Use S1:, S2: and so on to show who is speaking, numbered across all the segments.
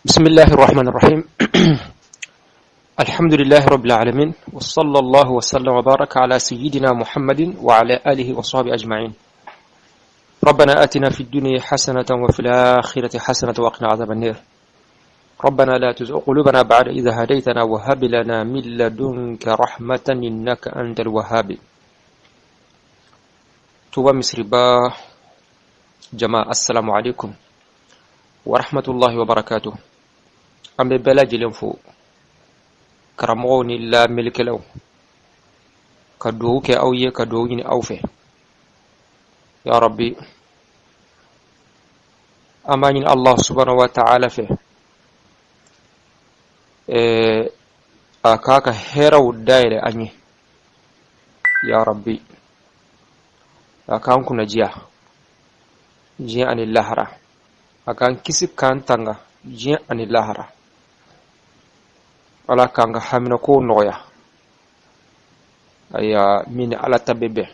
S1: بسم الله الرحمن الرحيم. الحمد لله رب العالمين، وصلى الله وسلم وبارك على سيدنا محمد وعلى آله وصحبه أجمعين. ربنا آتنا في الدنيا حسنة وفي الآخرة حسنة وقنا عذاب النار. ربنا لا تزغ قلوبنا بعد إذا هديتنا وهب لنا من لدنك رحمة إنك أنت الوهاب. Touba Misiriba jama, assalamu alaikum wa rahmatullahi wa barakatuh. An bɛ bɛɛ lajɛlen fo, karamɔgɔw ni lamɛnnikɛlaw, ka dugawu kɛ aw ye, ka dugawu ɲini aw fɛ. Ya rabbi, an b'a ɲini Allah subhanahu wa ta'ala fɛ, a k'a ka hɛrɛw dayɛlɛ an ye. Ya rabbi, a k'an kunnajiya diɲɛ ani lahara, a k'an kisi k'an tanga diɲɛ ani lahara. Ala k'an ka haminakow nɔgɔya. Ayiwa, min ni Ala ta bɛ bɛn,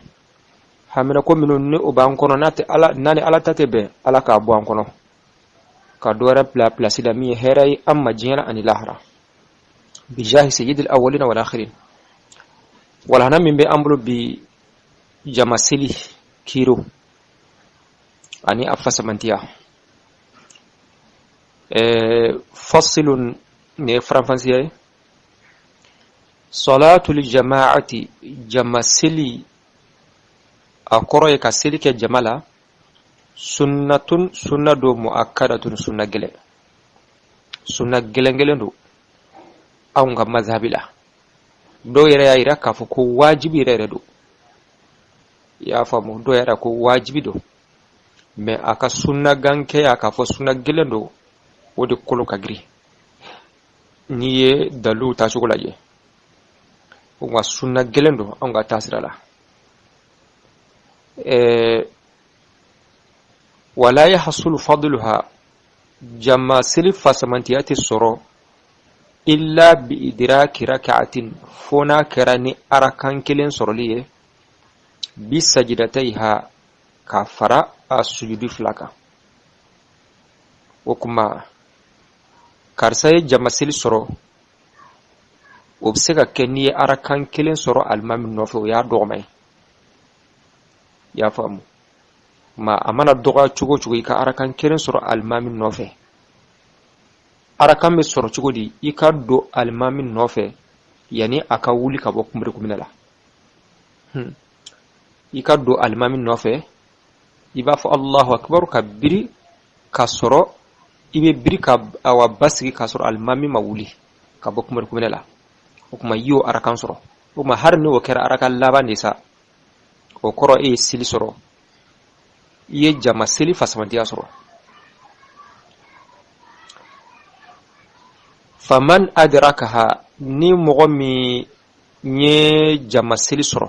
S1: haminako minnu ni o b'an kɔnɔ, n'a tɛ Ala, n'a ni Ala ta tɛ bɛn, Ala k'a bɔ an kɔnɔ ka dɔ wɛrɛ bila pilasi la min ye hɛrɛ ye an ma diɲɛ ani lahara, bijahi sayyidil awwalina wal akhirin. Walahana min bɛ an bolo bi, jama seli kiro ani a fasamantiya. Fasilun, nin ye faranfasiya ye. Salatul jama'ati, jama seli, a kɔrɔ ye ka seli kɛ jama la. Sunnatun, sunna don. Muakkadatun, sunna gɛlɛn, sunna gɛlɛn gɛlɛn don anw ka mazhabi la. Dɔw yɛrɛ y'a yira k'a fɔ ko wajibi yɛrɛ yɛrɛ don. I y'a faamu? Dɔw yɛrɛ ko wajibi don, mais a ka sunna gankɛya, k'a fɔ sunna gɛlɛn don, o de kolo ka girin n'i ye daliluw taacogo lajɛ. O nka sunna gɛlɛn don anw ka taasira la. Wala yahsulu fadluha, jama seli fasamantiya tɛ sɔrɔ, illa bi idraki raka'atin, fo n'a kɛra ni arakan kelen sɔrɔli ye, bi sajidatayha, ka fara a sujudi fila kan. O kuma, karisa ye jama seli sɔrɔ, o bɛ se ka kɛ n'i ye arakan kelen sɔrɔ alimami nɔfɛ. O y'a dɔgɔma ye, i y'a faamu? Ma a mana dɔgɔya cogo o cogo, i ka arakan kelen sɔrɔ alimami nɔfɛ. Arakan bɛ sɔrɔ cogo di? I ka don alimami nɔfɛ yanni a ka wuli ka bɔ kunberekunminɛ la. I ka don alimami nɔfɛ, i b'a fɔ Allahu akbar ka biri ka sɔrɔ, i bɛ biri ka awa basigi k'a sɔrɔ alimami ma wuli ka bɔ kunberekunminɛ la. O tuma, i y'o arakan sɔrɔ. O tuma, hali ni o kɛra arakan laban de sa, o kɔrɔ e ye seli sɔrɔ, i ye jama seli fasamantiya sɔrɔ. Faman adrakaha, ni mɔgɔ min ye jama seli sɔrɔ,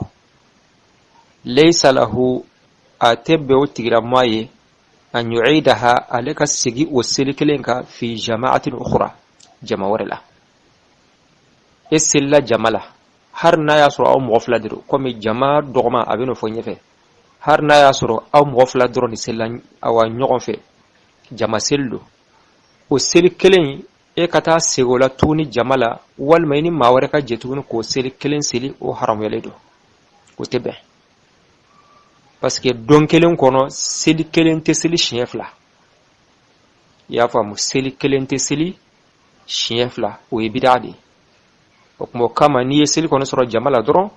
S1: laysa lahu, a tɛ bɛn o tigilamɔgɔ ye, an yu'idaha, ale ka segin o seli kelen kan, fi jama'atin ukhra, jama wɛrɛ la. E selila jama la, hali n'a y'a sɔrɔ aw mɔgɔ fila de don, komi jama dɔgɔma a bɛ n'o fɔ ɲɛfɛ, hali n'a y'a sɔrɔ aw mɔgɔ fila dɔrɔn de selila awa ɲɔgɔn fɛ, jama seli don, o seli kelen, e ka taa segin o la tuguni jama la, walima i ni maa wɛrɛ ka jɛ tuguni k'o seli kelen seli, o haramuyalen don, o tɛ bɛn, parce que don kelen kɔnɔ, seli kelen tɛ seli siɲɛ fila. I y'a faamu? Seli kelen tɛ seli siɲɛ fila, o ye bidaa de ye. O tuma, o kama, n'i ye seli kɔni sɔrɔ jama la dɔrɔn,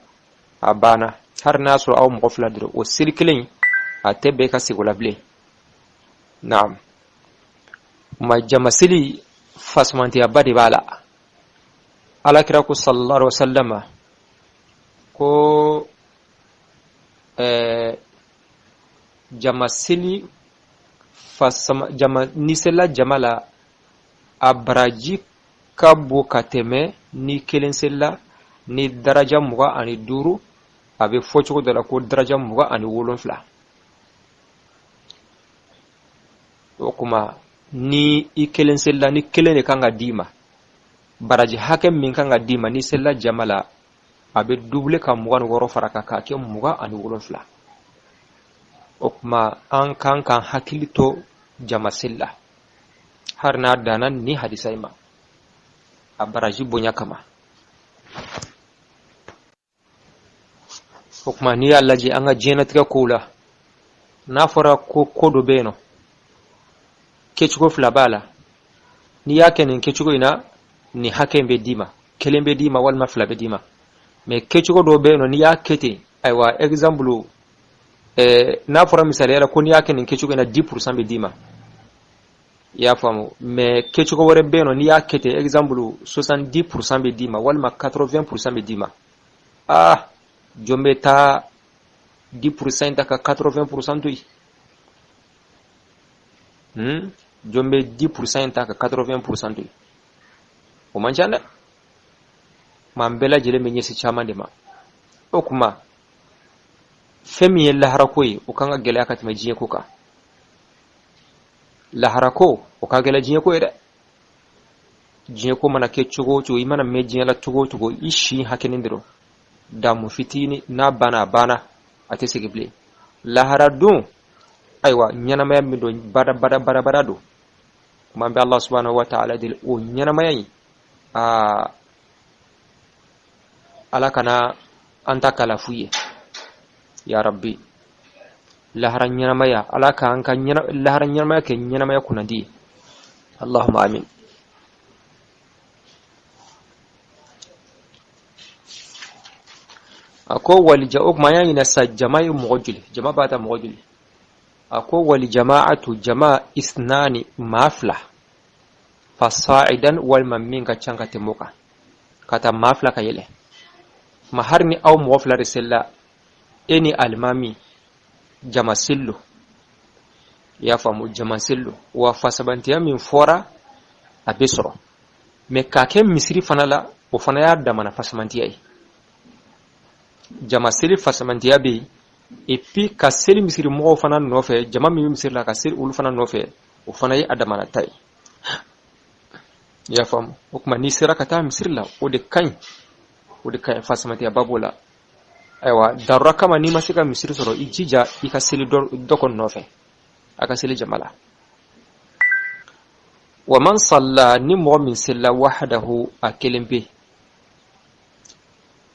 S1: a banna. Hali n'a y'a sɔrɔ aw mɔgɔ fila dɔrɔn, o seli kelen, a tɛ bɛn ka segin o la bilen. Naam, ma jama seli fasamantiyaba de b'a la. Ala kira ko sallallahu alaihi wasallam ko jama seli fasama, jama n'i selila jama la, a baraji ka bon ka tɛmɛ ni kelen selila ni daraja 25. A bɛ fɔ cogo dɔ la ko daraja 27. O kuma, ni i kelen selila, ni kelen de kan ka d'i ma, baraji hakɛ min kan ka d'i ma, n'i selila jama la, a bɛ dubule ka 26 fara kan k'a kɛ 27. O kuma, an kan k'an hakili to jama seli la. Hari n'a danna ni hadisa in ma, a baraji bonya kama. O tuma n'i y'a lajɛ an ka diɲɛnatigɛ kow la, n'a fɔra ko ko dɔ bɛ yen nɔ, kɛcogo fila b'a la, n'i y'a kɛ nin kɛcogo in na, nin hakɛ in bɛ d'i ma, kelen bɛ d'i ma walima fila bɛ d'i ma. Mais kɛcogo dɔw bɛ yen nɔ, n'i y'a kɛ ten, ayiwa, exemple, n'a fɔra misaliya la ko n'i y'a kɛ nin kɛcogo in na, 10% bɛ d'i ma, i y'a faamu. Mais kɛcogo wɛrɛ bɛ yen nɔ, n'i y'a kɛ ten, exemple, 70% bɛ d'i ma walima 80% bɛ d'i ma. Aa, jɔn bɛ taa 10% ta ka 80% to yen? Jɔn bɛ 10% ta ka 80% to yen? O man ca dɛ. Ma an bɛɛ lajɛlen bɛ ɲɛsin caman de ma. O kuma, fɛn min ye laharako ye, o kan ka gɛlɛya ka tɛmɛ diɲɛ ko kan. Laharako, o ka gɛlɛ diɲɛ ko ye dɛ. Diɲɛ ko mana kɛ cogo o cogo, i mana mɛn diɲɛ la cogo o cogo, i si hakɛnin dɔrɔn, damu fitini, n'a banna, a banna, a tɛ segin bilen. Lahara don, ayiwa, ɲɛnamaya min don, bada bada bada bada don. Kuma an bɛ Allah subhanahu wa ta'ala deli, o ɲɛnamaya in, aa, Ala kana an ta kala fu ye, ya rabbi. Lahara ɲɛnamaya, Ala k'an ka lahara ɲɛnamaya kɛ ɲɛnamaya kunnandi ye. Allahumma amin. A ko walija, o kuma an y'a ɲininka sa, jama ye mɔgɔ joli? Jama b'a ta mɔgɔ joli? A ko wali jama'atu, jama, isnani, maa fila, fasa'idan, walima min ka ca ka tɛmɛ o kan, ka taa maa fila ka yɛlɛ ma. Hari ni aw mɔgɔ fila de selila, e ni alimami, jama seli lo, i y'a faamu, jama seli lo. Wa fasabantiya min fɔra, a bɛ sɔrɔ. Mais k'a kɛ misiri fana la, o fana y'a damana fasamantiya ye. Jama seli fasamantiya bɛ yen, et puis ka seli misiri mɔgɔw fana nɔfɛ, jama min bɛ misiri la, ka seli olu fana nɔfɛ, o fana ye a damana ta ye, i y'a faamu. O tuma n'i sera ka taa misiri la, o de ka ɲi, o de ka ɲi, fasamatiyaba b'o la. Ayiwa, darura kama n'i ma se ka misiri sɔrɔ, i jija i ka seli dɔ kɔni nɔfɛ, a ka seli jama la. Wa man salla, ni mɔgɔ min selila, wahdahu, a kelen pe,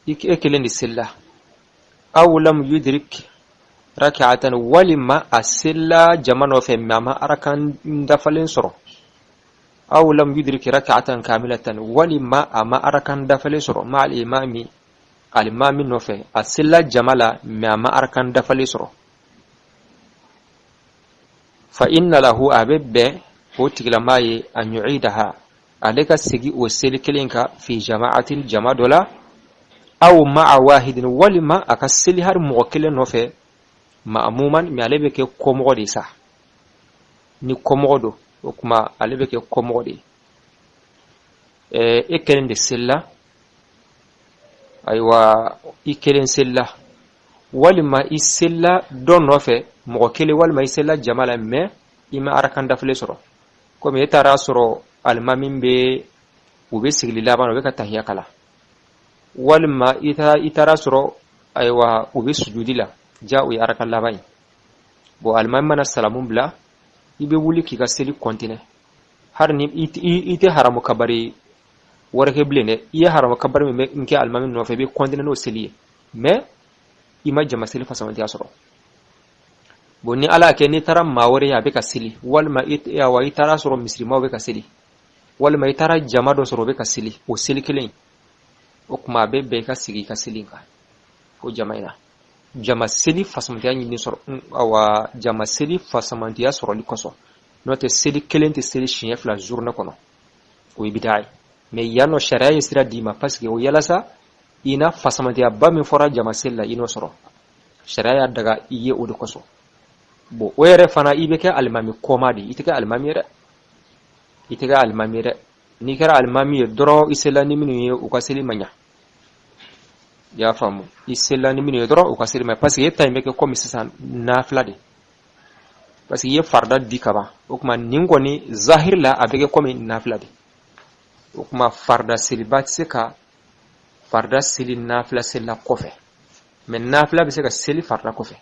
S1: e kelen de selila, aw lam yudrik rak'atan, walima a selila jama nɔfɛ mais a ma arakan dafalen sɔrɔ, aw lam yudrik rak'atan kamilatan, walima a ma arakan dafalen sɔrɔ, ma al imami, alimami nɔfɛ, a selila jama la mais a ma arakan dafalen sɔrɔ, fa inna lahu, a bɛ bɛn o tigilama ye, an yu'idaha, ale ka segin o seli kelen kan, fi jama'atin, jama dɔ la, aw ma'a wahidin, walima a ka seli hari mɔgɔ kelen nɔfɛ, ma'muman, mais ale bɛ kɛ kɔmɔgɔ de sa. Ni kɔmɔgɔ don, o kuma ale bɛ kɛ kɔmɔgɔ de ye. E kelen de selila, ayiwa, i kelen selila, walima i selila dɔ nɔfɛ, mɔgɔ kelen, walima i selila jama la mais i ma arakan dafalen sɔrɔ, komi e taara sɔrɔ alimami bɛ, u bɛ sigili laban na, u bɛ ka tahiya kalan, walima i taara sɔrɔ, ayiwa, u bɛ sujudi la ja, o ye arakan laban ye. Bon, alimami mana salamu bila, i bɛ wuli k'i ka seli kɔntinɛ. Hari ni i tɛ haramu kabari wɛrɛ kɛ bilen dɛ, i ye haramu kabari min bɛ kɛ alimami nɔfɛ, i bɛ kɔntinɛ n'o seli ye, mais i ma jama seli fasamantiya sɔrɔ. Bon, ni Ala y'a kɛ n'i taara maa wɛrɛ ye a bɛ ka seli, walima awa, i taara sɔrɔ misirimaw bɛ ka seli, walima i taara jama dɔ sɔrɔ o bɛ ka seli o seli kelen, o tuma a bɛ bɛn i ka sigi i ka seli kan o jama in na, jama seli fasamantiya ɲini sɔrɔ, awa, jama seli fasamantiya sɔrɔli kosɔn. N'o tɛ, seli kelen tɛ seli siɲɛ fila journée kɔnɔ, o ye bidaa ye. Mais yan nɔ, sariya ye sira d'i ma, parce que o yalasa i na fasamantiyaba min fɔra jama seli la, i n'o sɔrɔ. Sariya y'a daga i ye o de kosɔn. Bon, o yɛrɛ fana, i bɛ kɛ alimami kɔma de, i tɛ kɛ alimami ye dɛ, i tɛ kɛ alimami ye dɛ. N'i kɛra alimami ye dɔrɔn, i selila ni minnu ye, u ka seli ma ɲa, i y'a faamu. I selila ni minnu ye dɔrɔn, u ka seli ma ɲa, parce que e ta in bɛ kɛ komi sisan nafila de, parce que i ye farida di kaban. O tuma nin kɔni, zahiri la, a bɛ kɛ komi nafila de. O tuma farida seliba tɛ se ka farida seli nafila selila kɔfɛ, mais nafila bɛ se ka seli farida kɔfɛ.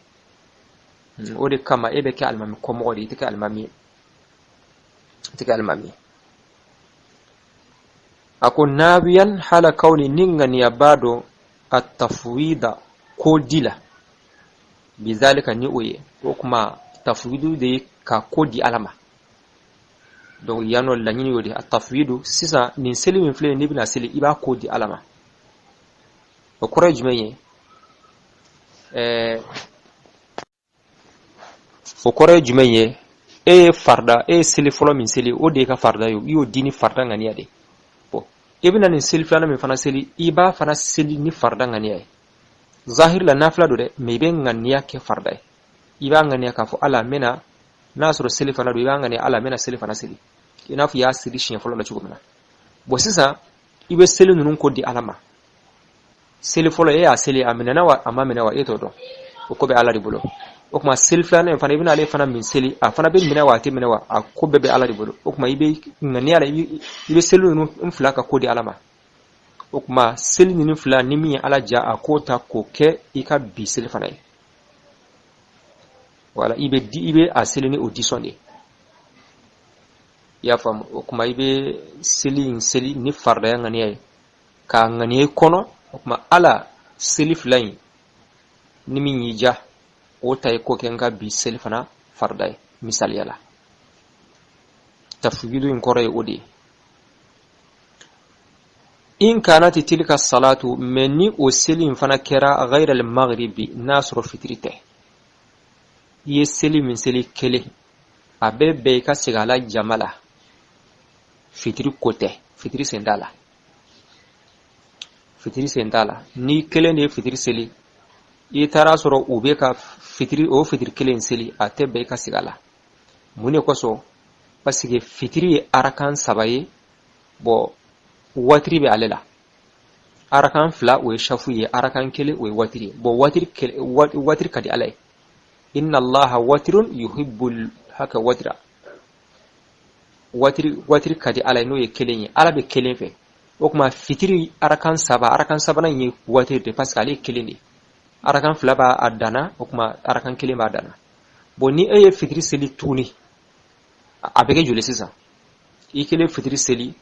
S1: O de kama e bɛ kɛ alimami kɔmɔgɔ de ye, i tɛ kɛ alimami ye. A tɛ kɛ alimami ye. A ko nawiyan hala kawni, ni ŋaniyaba don, a tafwida, ko di la, bizalika, ni o ye. O kuma tafwidu de ye ka ko di Ala ma. Donc yan nɔ, laɲini y'o de, a tafwidu. Sisan nin seli min filɛ, n'i bɛna seli, i b'a ko di Ala ma. O kɔrɔ ye jumɛn ye? O kɔrɔ ye jumɛn ye? E ye farida, e ye seli fɔlɔ min seli, o de ye ka farida ye. I y'o di ni farida ŋaniya de. Bon, i bɛna nin seli filanan min fana seli, i b'a fana seli ni farida ŋaniya ye. Zahiri la, nafila don dɛ, mais i bɛ ŋaniya kɛ farida ye. I b'a ŋaniya k'a fɔ Ala, n bɛna, n'a sɔrɔ seli fana don, i b'a ŋaniya, Ala, n bɛna seli fana seli, i n'a fɔ i y'a seli siɲɛ fɔlɔ la cogo min na. Bon, sisan i bɛ seli ninnu ko di Ala ma. Seli fɔlɔ, e y'a seli, a minɛna wa, a ma minɛ wa, e t'o dɔn, o ko bɛ Ala de bolo. O tuma seli filanan in fana, i bɛna ale fana min seli, a fana bɛ minɛ wa, a tɛ minɛ wa, a ko bɛɛ bɛ Ala de bolo. O tuma i bɛ ŋaniya la, i bɛ seli ninnu fila ka ko di Ala ma. O tuma seli ninnu fila ni min ye Ala diya, a k'o ta k'o kɛ i ka bi seli fana ye. Wala i bɛ di, i bɛ a seli ni o disɔn de ye. I y'a faamu? O tuma i bɛ seli in seli ni faridaya ŋaniya ye, k'a ŋaniya i kɔnɔ. O tuma Ala, seli fila in ni min y'i diya, o ta i k'o kɛ n ka bi seli fana farida ye, misaliya la. Tafwidu in kɔrɔ ye o de ye. In kanati tilka salatu, mais ni o seli in fana kɛra ghayra maghribi, n'a sɔrɔ fitiri tɛ, i ye seli min seli kelen, a bɛ bɛn i ka segin a la jama la. Fitiri ko tɛ, fitiri sen t'a la, fitiri sen t'a la. Ni kelen de ye fitiri seli, i taara sɔrɔ u bɛ ka fitiri, o fitiri kelen seli, a tɛ bɛn i ka segin a la. Mun de kosɔn? Parce que fitiri ye arakan saba ye. Bon, watiri bɛ ale la. Arakan fila, o ye shafu ye, arakan kelen, o ye watiri ye. Bon, watiri, watiri ka di Ala ye. Inna Allaha watirun yuhibbul haka watira. Watiri, watiri ka di Ala ye, n'o ye kelen ye. Ala bɛ kelen fɛ. O tuma fitiri arakan saba, arakan sabanan ye watiri de, parce que ale ye kelen de, arakan fila b'a a danna, o tuma arakan kelen b'a danna. Bon, ni e ye fitiri seli tuguni, a bɛ kɛ joli sisan? I kelen fitiri seli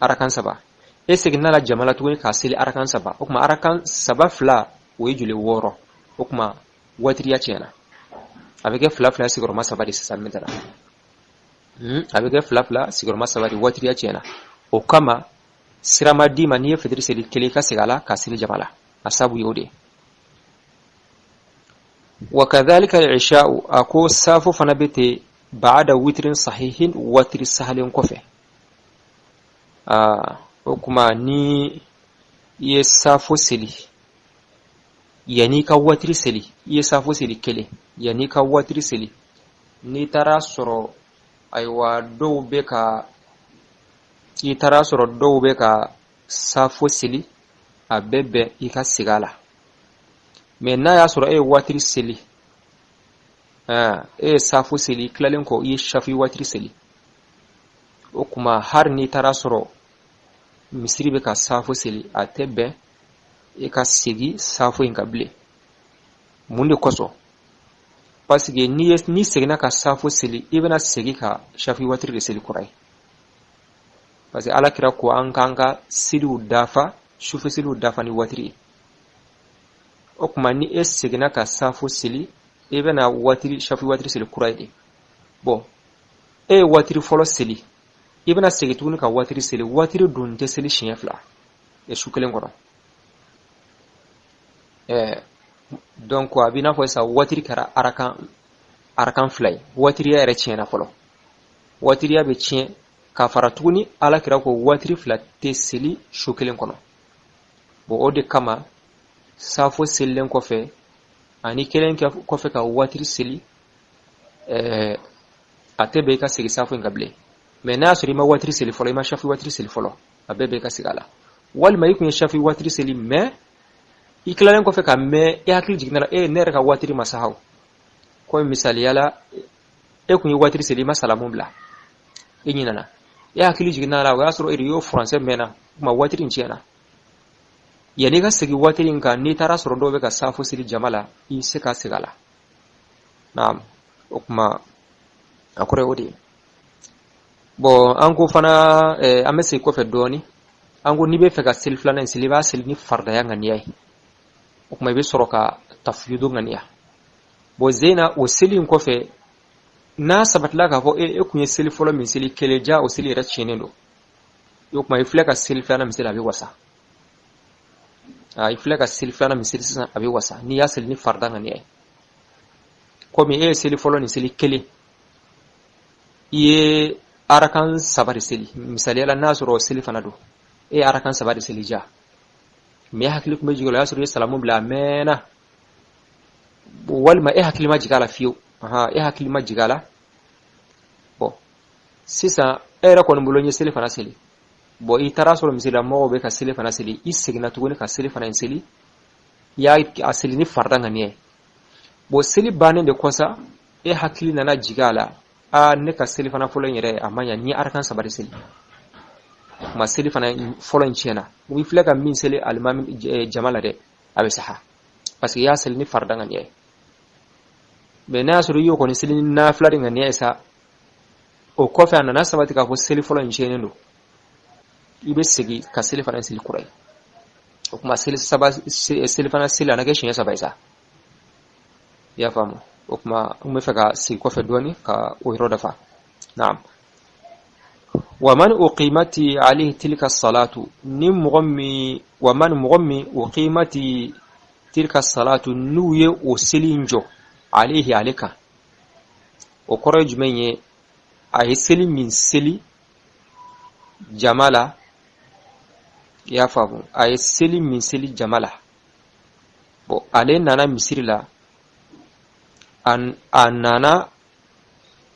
S1: arakan saba, e seginna la jama la tuguni k'a seli arakan saba. O tuma arakan saba fila, o ye joli? Wɔɔrɔ. O tuma watiriya tiɲɛna. A bɛ kɛ fila fila sigiyɔrɔma saba de sisan maintenant. A bɛ kɛ fila fila sigiyɔrɔma saba de, watiriya tiɲɛna. O kama sira ma d'i ma, n'i ye fitiri seli kelen, i ka segin a la k'a seli jama la. A sabu ye o de ye. Wa kadhalika al-isha'u, a ko safo fana bɛ ten, ba'da witrin sahihin, watiri sahalen kɔfɛ. Aa, o kuma ni i ye safo seli yanni i ka watiri seli, i ye safo seli kelen yanni i ka watiri seli, n'i taara sɔrɔ, ayiwa, dɔw bɛ ka, i taara sɔrɔ dɔw bɛ ka safo seli, a bɛ bɛn i ka segin a la. Mais n'a y'a sɔrɔ e ye watiri seli, e ye safo seli, tilalen kɔ i ye shafi watiri seli, o kuma hali n'i taara sɔrɔ misiri bɛ ka safo seli, a tɛ bɛn i ka segin safo in kan bilen. Mun de kosɔn? Parce que n'i ye, n'i seginna ka safo seli, i bɛna segin ka shafi watiri de seli kura ye, parce que Ala kira ko an k'an ka seliw dafa, sufɛ seliw dafa ni watiri ye. O tuma ni e seginna ka safo seli, i bɛna watiri, shafi watiri seli kura ye de. Bon, e ye watiri fɔlɔ seli, i bɛna segin tuguni ka watiri seli. Watiri dun tɛ seli siɲɛ fila su kelen kɔnɔ. Donc a b'i n'a fɔ sisan watiri kɛra arakan fila ye. Watiriya yɛrɛ tiɲɛna fɔlɔ, watiriya bɛ tiɲɛ k'a fara tuguni. Ala kira ko watiri fila tɛ seli su kelen kɔnɔ. Bon, o de kama safo selilen kɔfɛ ani kelen kɔfɛ ka watiri seli, a tɛ bɛn i ka segin safo in kan bilen. Mais n'a y'a sɔrɔ i ma watiri seli fɔlɔ, i ma shafi watiri seli fɔlɔ, a bɛɛ bɛ i ka segin a la. Walima i kun ye shafi watiri seli, mais i tilalen kɔfɛ ka mɛn, i hakili jiginna la, e, ne yɛrɛ ka watiri ma saha. Komi misaliya la, e kun ye watiri seli, i ma salamu bila, i ɲinana, e hakili jiginna la, o y'a sɔrɔ e de y'o furancɛ mɛnna, kuma watiri in tiɲɛna. Yanni i ka segin watiri in kan, n'i taara sɔrɔ dɔw bɛ ka safo seli jama la, i bɛ se ka segin a la. Naam, o kuma a kɔrɔ ye o de ye. Bon, an ko fana an bɛ segin kɔfɛ dɔɔni. An ko n'i bɛ fɛ ka seli filanan in seli, i b'a seli ni faridaya ŋaniya ye. O tuma i bɛ sɔrɔ ka tafiyidu ŋaniya. Bon, zena o seli in kɔfɛ, n'a sabatila k'a fɔ e kun ye seli fɔlɔ min seli kelen ja, o seli yɛrɛ tiɲɛnen don. O tuma i filɛ ka seli filanan min seli, a bɛ wasa. I filɛ ka seli filanan min seli sisan, a bɛ wasa n'i y'a seli ni farida ŋaniya ye. Komi e ye seli fɔlɔ nin seli kelen, i ye arakan saba de seli misaliya la, n'a sɔrɔ seli fana don, e ye arakan saba de seli ja, mais e hakili tun bɛ jigin o la, o y'a sɔrɔ i ye salamu bila a mɛnna, walima e hakili ma jigin a la fiyewu. E hakili ma jigin a la. Bon, sisan e yɛrɛ kɔni bolo n ye seli fana seli. Bon, i taara sɔrɔ misiri la mɔgɔw bɛ ka seli fana seli, i seginna tuguni ka seli fana in seli, i y'a a seli ni farida ŋaniya ye. Bon, seli bannen de kɔsa, e hakili nana jigin a la, aa, ne ka seli fana fɔlɔ in yɛrɛ a ma ɲa, n ye arakan saba de seli. Kuma seli fana fɔlɔ in tiɲɛna. I filɛ ka min seli alimami jama la dɛ, a bɛ saha, parce que i y'a seli ni farida ŋaniya ye. Mais n'a y'a sɔrɔ i y'o kɔni seli ni nafila de ŋaniya ye sa, o kɔfɛ a nana sabati k'a fɔ seli fɔlɔ in tiɲɛnen don, i bɛ segin ka seli fana seli kura ye. O tuma seli saba, seli fana seli a na kɛ siɲɛ saba ye sa. I y'a faamu? O tuma n bɛ fɛ ka segin kɔfɛ dɔɔni ka o yɔrɔ dafa. Naam. Wa man uqimati alayhi tilka salatu, ni mɔgɔ min, wa man, mɔgɔ min, uqimati tilka salatu, n'u ye o seli in jɔ, alayhi, ale kan. O kɔrɔ ye jumɛn ye? A ye seli min seli jama la, i y'a faamu, a ye seli min seli jama la. Bon, ale nana misiri la, a nana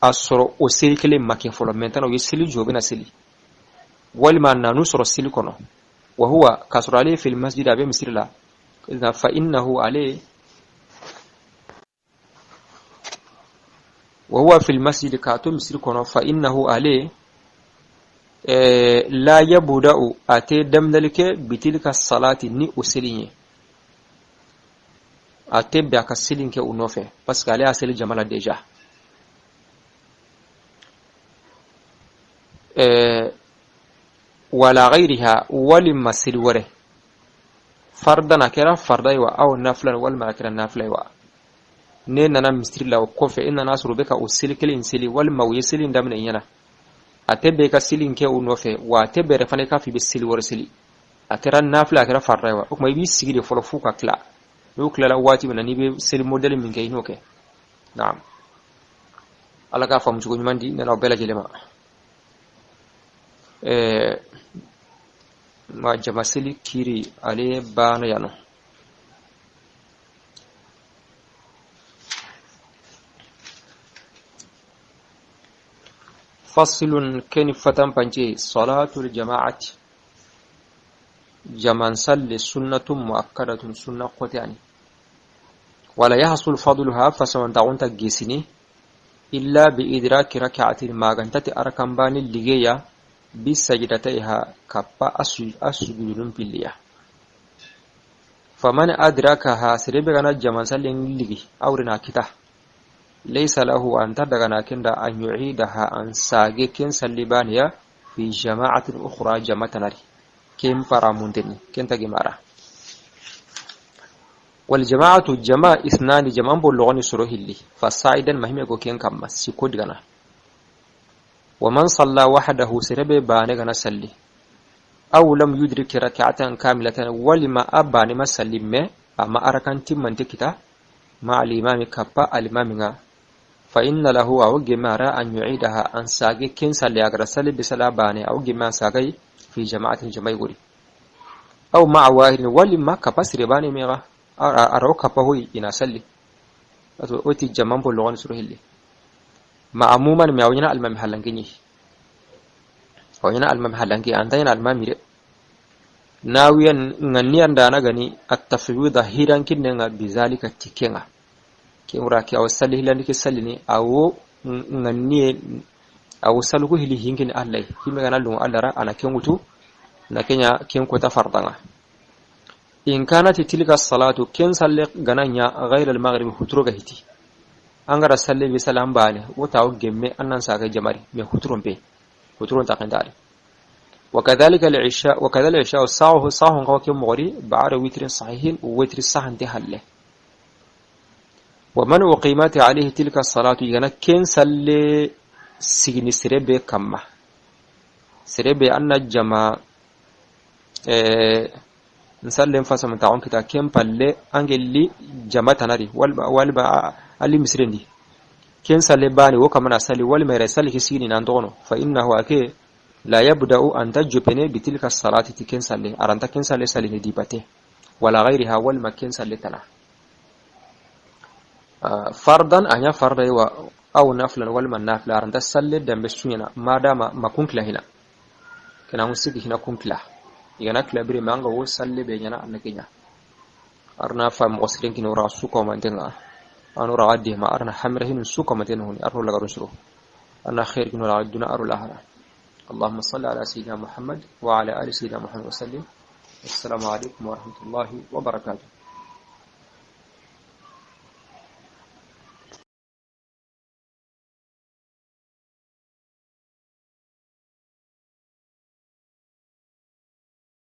S1: a sɔrɔ o seli kelen ma kɛ fɔlɔ. Maintenant u ye seli jɔ, u bɛna seli, walima a nan'u sɔrɔ seli kɔnɔ. Wa huwa, k'a sɔrɔ ale ye, fil masjid, a bɛ misiri la. Fa innahu, ale, wa huwa fil masjid, k'a to misiri kɔnɔ, fa innahu, ale, la yabuda'u, a tɛ daminɛli kɛ, bitilka salati, ni o seli ye. A tɛ bɛn a ka seli kɛ u nɔfɛ, parce que ale y'a seli jama la déjà. Wala ghayriha, walima seli wɛrɛ, fardan, a kɛra farda ye wa, aw nafila, walima a kɛra nafila ye wa. Ne nana misiri la o kɔfɛ, e nana sɔrɔ u bɛ ka o seli kelen in seli, walima u ye seli in daminɛ i ɲɛna, a tɛ bɛn i ka seli in kɛ u nɔfɛ, wa a tɛ bɛn yɛrɛ fana i k'a fɔ i bɛ seli wɛrɛ seli, a kɛra nafila, a kɛra farida ye wa. O tuma i b'i sigi de fɔlɔ f'u ka tila. N'u tilala waati min na, n'i bɛ seli modɛli min kɛ, i n'o kɛ. Naam, Ala k'a faamu cogo ɲuman di ne n'aw bɛɛ lajɛlen ma. Ma jama seli kiri ale banna yan nɔ. Fasilun, keni fatan pance, salatul jama'ati, jaman salli, sunnatun muakkadatun, sunna kote ani wala yahsul fadluha, fasamantaxunta gesini, illa bi idraki rak'atin, magantati arakan bani ligeya, bi sajdataiha, kappa a sujudunun pilliya. Faman adrakaha, serebe gana jaman sallen ligi awrina kita, laysa lahu, anta dagana kenda, an yu'idaha, an sage ken sallibaniya, fi jama'atin ukhra, jamatanari ken paramunteni ken tagimara. Wal jama'atu, jama isnani, jama'an bo logoni soro hilli, fa sa'idan, mahime go ken kamma siko digana. Wa man salla wahdahu, serebe bane gana salli, aw lam yudrik rak'atan kamilatan, walima a bane ma salli me ama arakan timmante kita, ma al imami, kappa al imami nga, fa inna lahu, aw gemara, an yu'idaha, an sage ken salli agra salli bisala bane, aw gema sagai, fi jama'atin, jama'i gori, aw ma'a wahidin, walima kappa sirebane mega araw kappa hoy ina salli ato oti jaman bo logoni suro hilli ma'amuman me awñana almami hallanke ñi awñana almami hallanke antayna almami de nawiyan ŋanniyandana gani attafwida hirankinnenga bizalika tikkenga ke wura ke awo salli hilandi ke sallini awo ŋanniye awo saluku hili hinkini allay hime gana lungu allara ana kengutu na kenya ken kota fardanga. In kanat tilka salatu, ken salle gananya, ghayra al-maghrib, huturo ga hiti angara salle bi salam bane wota o gemme annan sa ga jamari me huturon pe. Wotro ntaxintari. وكذلك العشاء، وكذا العشاء ساعه ساعه قوك مغري بعد وتر صحيح ووتر صحن تهله. ومن أقيمت عليه تلك الصلاة يغنى كين سلي سيغني سربي كما سربي أن الجماعة نسلم فاسم تعون كتا كين بالي أنجلي جماعة تناري والبا اللي مسرندي كين سلي باني وكما سلي والما يرسل كسيني ناندونو، فإنه أكي لا يبدأ أن تجبني بتلك الصلاة تكين سلي أرانتا كين سلي سلي نديبته ولا غيرها والما كين سلي تنا فرضا أنيا فرضا أو نافلا والما نافلا أرانتا سلي دم بسونينا ما دام ما كنت لهنا كنا نسيك هنا كنت له يغنا كلا بري مانغا wo salle be nyana annakenya arna fa mo sirin kino ra su ko mantenga anu ra addi ma arna hamra hin su ko mantenga honi arno la garun suru ana khair kino ra duna aru lahara. اللهم صل على سيدنا محمد وعلى آل سيدنا محمد وسلم. السلام عليكم ورحمة الله وبركاته.